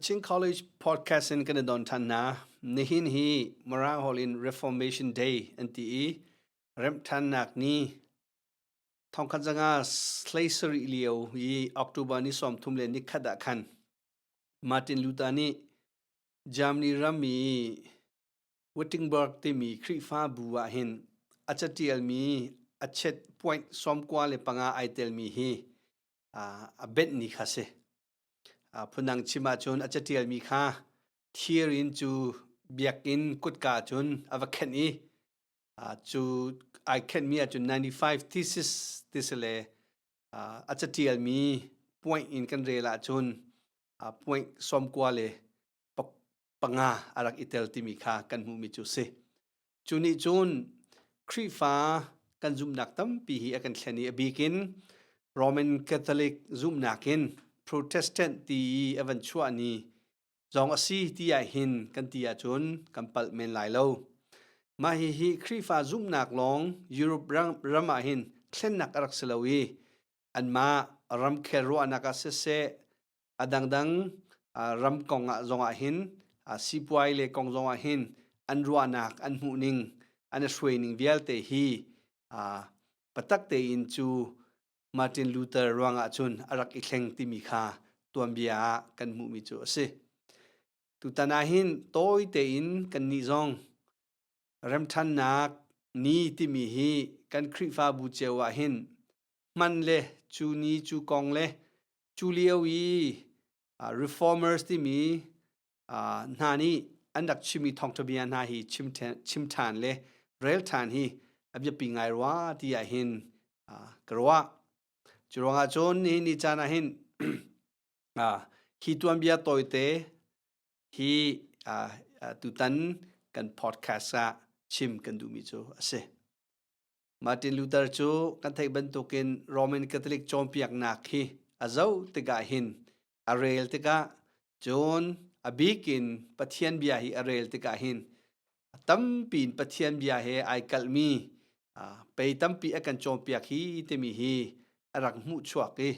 Chin College podcast in kan i don than hna. Nihin hi Mirang holh in Reformation Day an ti i remhthannak ni thongkhat zanga 17 lio i October ni 30 le nikhat ah khan Martin Luther nih Germany ram i Wittenberg timi Khrihfabu ah hin a catialmi a chet point 95 ai telmi hi a benh ni kha si. Phundang chim ahcun a catialmi kha thir in cu biakinn kutka cun a va khenh i cu ai khenhmi ahcun 95 thesis ti si le a catialmi point in kan rel ahcun point 90 le panga a rak i tel timi kha kan hmuhmi cu si. Cu nih cun Khrihfa kan zumhnak tampi hi a kan thlen i a bikin Roman Catholic zumhnak in Protestant ti i a van chuah ni zong a si ti ah hin kan ti ahcun kan palh men lai lo. Mah hihi Khrihfa zumhnak lawng Europe ram ah hin thlennak a rak si lo i anmah ramkhel ruahnak ah siseh a dangdang ram kong ah zong ah hin sipuai le kong zong ah hin an ruahnak an hmuhning an i hruaining vialte hi patak tein cu Martin Luther ruangah cun a rak i thleng timi kha tuanbia ah kan hmuhmi cu a si. Tutan ah hin tawi tein kannih zong remṭhannak ni timi hi kan Khrihfabu cio ah hin hman le cu ni cu kong le cu lio i reformers timi hna nih an rak chimmi thawngṭha bia hna hi chim ṭhan le rel ṭhan hi a biapi ngai rua ti ah hin ka ruah. Cu ruangah cun nihin ni caan ah hin hi tuanbia tawite hi tutan kan podcast ah chim kan duhmi cu a si. Martin Luther cu kan theih bantukin Roman Catholic cawnpiaknak hi a zoh tikah hin a rel tikah cun a bikin Pathian bia hi a rel tikah hin tampi in Pathian bia he ai kalhmi pei tampi a kan cawnpiak hi timi hi a rak hmuh chuak i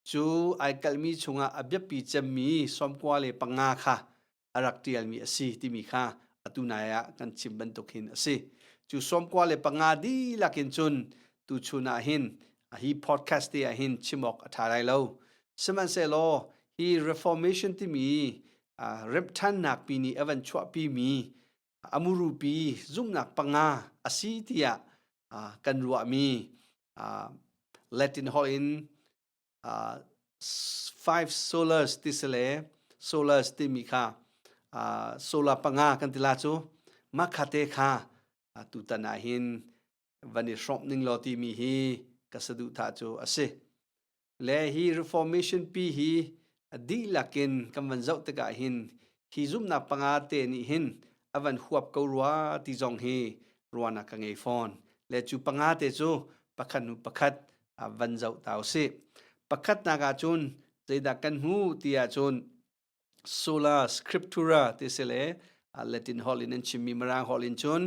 cu ai kalhmi chungah a biapi cemmi 95 kha a rak ṭialmi a si timi kha atu nai ah kan chim bantuk hin a si. Cu 95 dihlak in cun tuchun ah hin hi podcast te ah hin chim awk a ṭha lai lo. Sihmanhsehlaw hi Reformation timi remhṭhannak pi nih a van chuahpi mi a murupi zumhnak panga a si tiah kan ruahmi Latin holh in five solars ti si le solars timi kha solar panga kan ti la cu mah te kha tutan ah hin van i hrawmh ning law timi hi ka saduhthah cu a si. Le hi reformation pi hi a dihlak in kan van zoh tikah hin hi zumhnak panga te nih hin a van huap ko rua ti zong hi ruahnak ka ngei fawn. Le cu panga te cu pakhat hnu pakhat van zoh ta usih. Pakhatnak ah cun zeidah kan hmu ti ahcun sola scriptura ti si le Latin holh in an chimmi Mirang holh in cun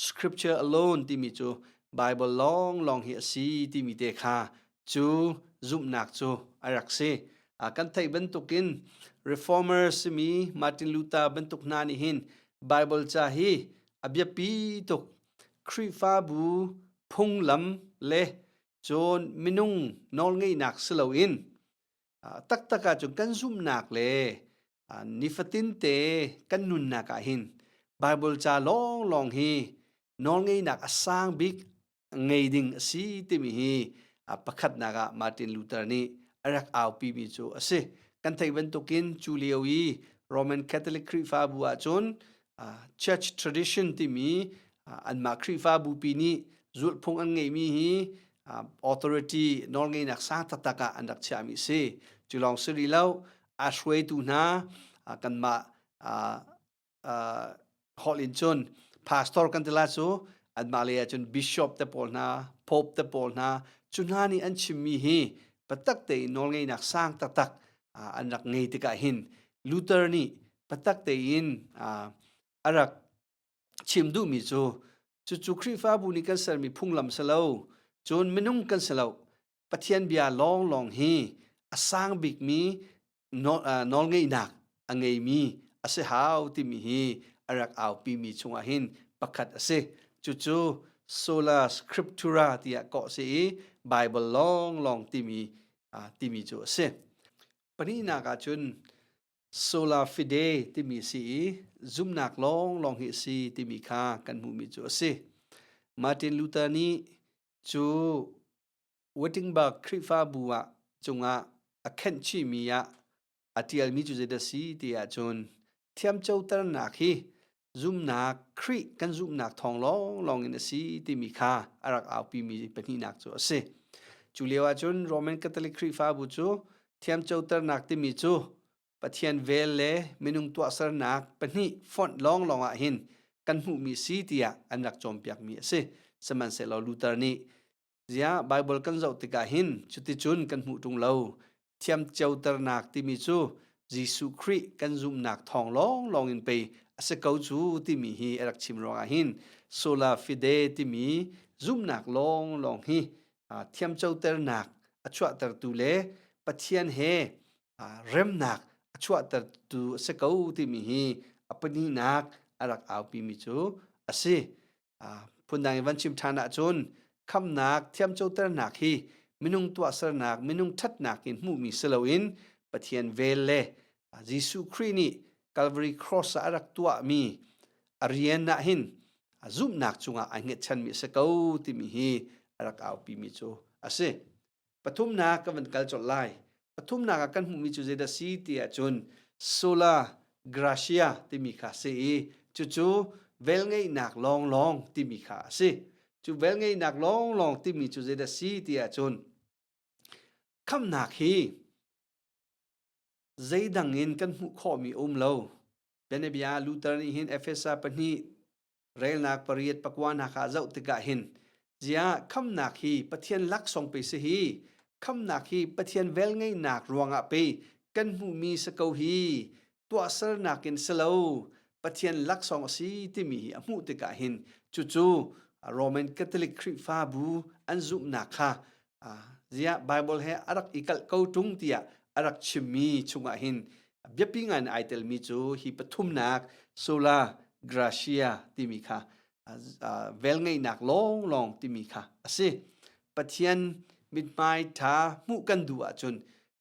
scripture alone timi cu Bible lawnglawng hi a si timi te kha cu zumhnak cu a rak si. Kan theih bantukin Reformers simi Martin Luther bantuk hna nih hin Bible ca hi a biapi tuk Khrihfabu phunglam le cun minung nawlngeihnak si loin taktak ahcun kan zumhnak le nifatin te kan nunnak ah hin Bible ca lawnglawng hi nawlngeihnak a sang bik ngei ding a si timi hi pakhatnak ah Martin Luther nih a rak aupimi cu a si. Kan theih bantukin cu lio i Roman Catholic Khrihfabu ahcun church tradition timi anmah Khrihfabu pi nih zulhphung an ngeihmi hi authority nawlngeihnak sang taktak ah an rak chiahmi a si. Cu lawng si rih lo, a hruaitu hna kanmah holh in cun pastor kan ti la cu anmah lei ah cun bishop te pawl hna pope te pawl hna cu hna nih an chimmi hi patak tein nawlngeihnak sang taktak an rak ngei tikah hin Luther nih patak tein a rak chim duhmi cu cucu Khrihfabu nih kan sermi phunglam si lo cun minung kan si lo Pathian bia lawnglawng hi a sang bikmi nawlngeihnak a a ngeimi a si hau timi hi a rak aupimi chungah hin pakhat a si. Cucu sola scriptura tiah kawh si i Bible lawnglawng timi timi cu a si. Pahnihnak ahcun sola fide timi si i zumnak lawnglawng hi a si timi kha kan hmuhmi cu a si. Martin Luther nih cu Wittenberg Khrihfabu ah cungah a khenh chihmi ah a ṭialmi cu zeidah a si ti ahcun thiamcoternak hi zumnak Khrih kan zumhnak thawng lawnglawng in a si timi kha a rak aupimi pahnihnak cu a si. Cu lio ahcun Roman Catholic Khrihfabu cu thiamcoternak timi cu Pathian vel le minung tuahsernak pahnih fonh lawnglawng ah hin kan hmuhmi si tiah an rak cawnpiakmi a si. Sihmanhsehlaw Luther nih Ziah Baibal kan zoh tikah hin cuticun kan hmuh ṭung lo. Thiamcoternak timi cu Jesuh Khrih kan zumhnak thawng lawnglawng in pei a si ko cu timi hi a rak chim ruangah hin sola fide timi zumhnak lawnglawng hi thiamcoternak a chuahtertu le Pathian he remnak a chuahtertu a si ko timi hi a pahnihnak a rak aupimi cu a si. Phundang in van chim ṭhan ahcun khamnak thiamcoternak hi minung tuahsernak minung ṭhatnak in hmuhmi si loin Pathian vel le Jesuh Khrih nih Calvary Cross ah a rak tuahmi a rian ah hin zumhnak cungah ai hngetchanmi a si ko timi hi a rak aupimi cu a si. Pathumnak kan van kal colh lai. Pathumnak ah kan hmuhmi cu zeidah si ti ahcun sola gratia timi kha si i cucu velngeihnak lawnglawng timi kha a si. Cu velngeihnak lawnglawng timi cu zeidah si ti ahcun khamhnak hi zeidang in kan hmuh khawhmi a um lo. Bianabia Luther nih hin Efesa pahnih relnak pariat pakua hna kha zoh tikah hin ziah khamnak hi Pathian laksawng pe si hi khamnak hi Pathian velngeihnak ruangah pe kan hmuhmi si ko hi tuahsernak in si lo Pathian laksawng a si timi hi a hmuh tikah hin cucu Roman Catholic Khrihfabu an zumhnak kha ziah Bible he a rak i kalh ko ṭung tiah a rak chimmi chungah hin biapi ngai in ai telmi cu hi pathumnak sola gratia timi kha velngeihnak lawnglawng timi kha a si. Pathian mithmai ṭha hmuh kan duh ahcun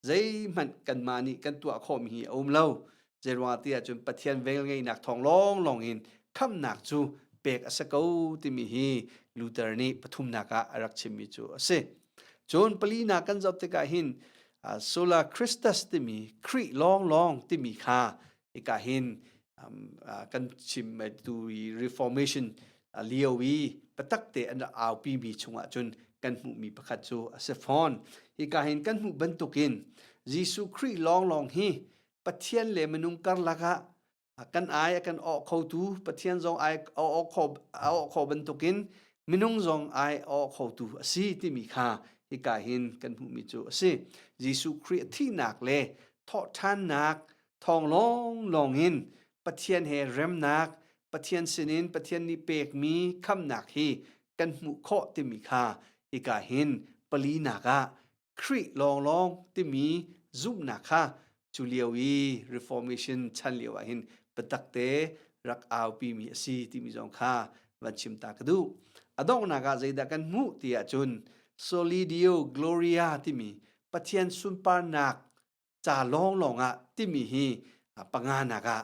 zeihmanh kanmah nih kan tuah khawhmi hi a um lo. Zeiruangah ti ahcun Pathian velngeihnak thawng lawnglawng in khamhnak cu pek a si ko timi hi Luther nih pathumnak ah a rak chimmi cu a si. Cun palinak kan zoh tikah hin sola Christus timi Khrih lawnglawng timi kha hika hin kan chim tu i Reformation lio i patak te an rak aupi mi chungah cun kan hmuhmi pakhat cu a si fawn. Hika hin kan hmuh bantukin Jesuh Khrih lawnglawng hi Pathian le minung karlak ah kan ai a kan awh khotu Pathian zong ai a awh kho a awh kho bantukin minung zong ai awh khotu a si timi kha hika hin kan hmuhmi cu a si. Jesuh Khrih a thihnak le thawhṭhannak thawng lawnglawng in Pathian he remnak, Pathian sinin Pathian nih pekmi khamnak hi kan hmuh khawh timi kha hika hin palinak ah Khrih lawnglawng timi zumhnak kha cu lio i Reformation chan lio ah hin biatak te rak aupimi a si timi zong kha van chim ta ka duh. A donghnak ah zeidah kan hmuh ti ahcun Soli Deo Gloria timi Pathian sunparnak ca lawnglawng ah timi hi panganak ah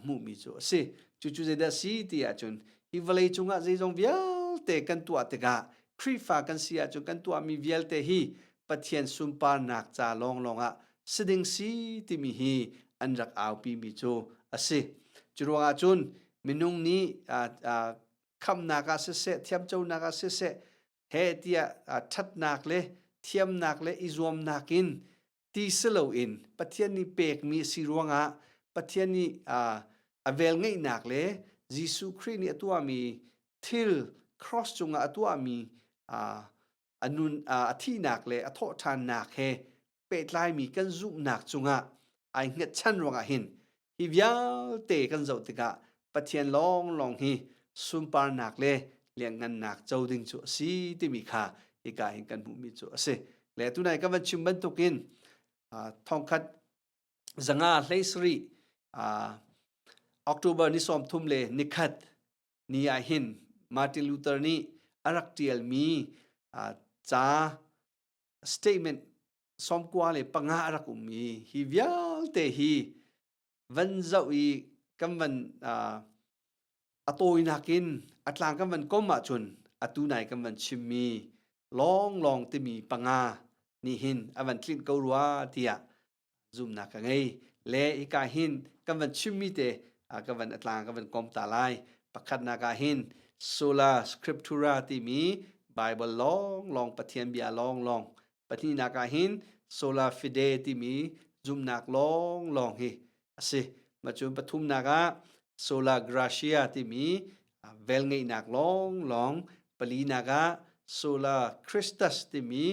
hmuhmi cu a si. Cucu zeidah si ti ahcun hi vawlei cungah zeizong vialte kan tuah tikah Khrihfa kan si ahcun kan tuahmi vialte hi Pathian sunparnak ca lawnglawng ah si ding si timi hi an rak aupimi cu a si. Cu ruangah cun minung nih khamnak ah siseh, thiamconak ah siseh, he tiah ṭhatnak le thiamnak le i zuamnak in ti si loin Pathian nih pekmi a si ruangah Pathian nih a velngeihnak le Jesuh Khrih nih a tuahmi thil cross cungah a tuahmi a nun a thihnak le a thawhṭhannak he pehtlaimi kan zumhnak cungah ai hngatchan ruangah hin hi vialte kan zoh tikah Pathian lawnglawng hi sunparnak le lianngannak co ding cu a si timi kha hika hin kan hmuhmi cu a si. Le tunai kan van chim bantukin thongkhat zanga hlei sarih. October ni 31 ni ah hin Martin Luther nih a rak ṭialmi ca statement 95 a rak um i hi vialte hi van zoh i kan van a tawinak in a tlang kan van kom ahcun atu nai kan van chimmi lawnglawng timi panga nih hin a van tlinh ko rua tiah zumnak ka ngei. Le hika hin kan van chimmi te ka van atlang ka van kom ta lai. Pakhatnak ah hin sola scriptura timi Bible lawng lawng, Pathian bia lawng lawng. Pahnihnak ah hin sola fide timi zumnak lawng lawng hi a si. Macun pathumnak ah sola gratia timi velngeihnak lawng lawng. Palinak ah sola Christus timi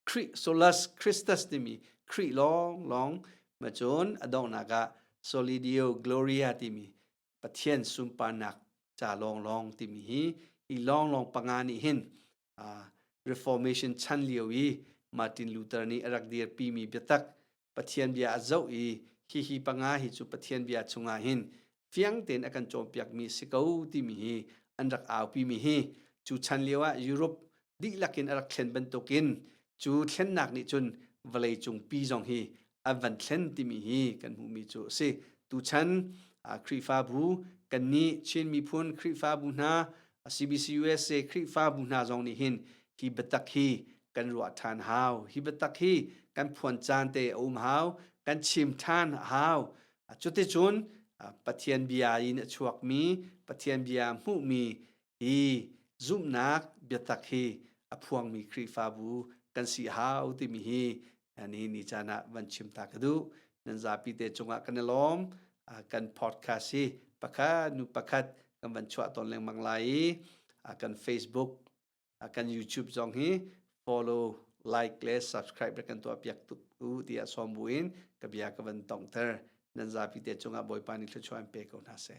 Khrih, solus Christus timi Khrih lawng lawng. Macun a donghnak ah soli Deo Gloria timi Pathian sunparnak ca lawng lawng timi hi hi lawng lawng panga nih hin Reformation chan lio i Martin Luther nih a rak dirpimi biatak Pathian bia a zoh i hihi panga hi cu Pathian bia chungah hin fiang tein a kan cawnpiakmi si ko timi hi an rak aupimi hi cu chan lio ah Europe dihlak in a rak thlen bantukin cu thlennak nih cun vawlei cung pi zong hi an van thlen timi hi kan hmuhmi cu a si. Tuchan Khrihfabu kannih Chin miphun Khrihfabu hna, CBC USA Khrihfabu hna zong nih hin hi biatak hi kan ruah ṭhan hau. Hi biatak hi kan phuan caan te a um hau, kan chim ṭhan a hau. Cuticun Pathian bia in a chuakmi, Pathian bia hmuhmi hi zumhnak biatak hi a phuangmi Khrihfabu kan si hau timi hi nihin ni caan ah van chim ta ka duh. Nan zapi te cungah kan i lawm. Kan podcast hi pakhat nu pakhat kan van chuah tawn lengmang lai i kan Facebook, kan YouTube zong hi follow, like le subscribe rak kan tuah piak tuk u tiah sawm buin ka bia ka van tongter. Nan zapi te cungah Bawipa nih thluachuah in pe ko hna seh.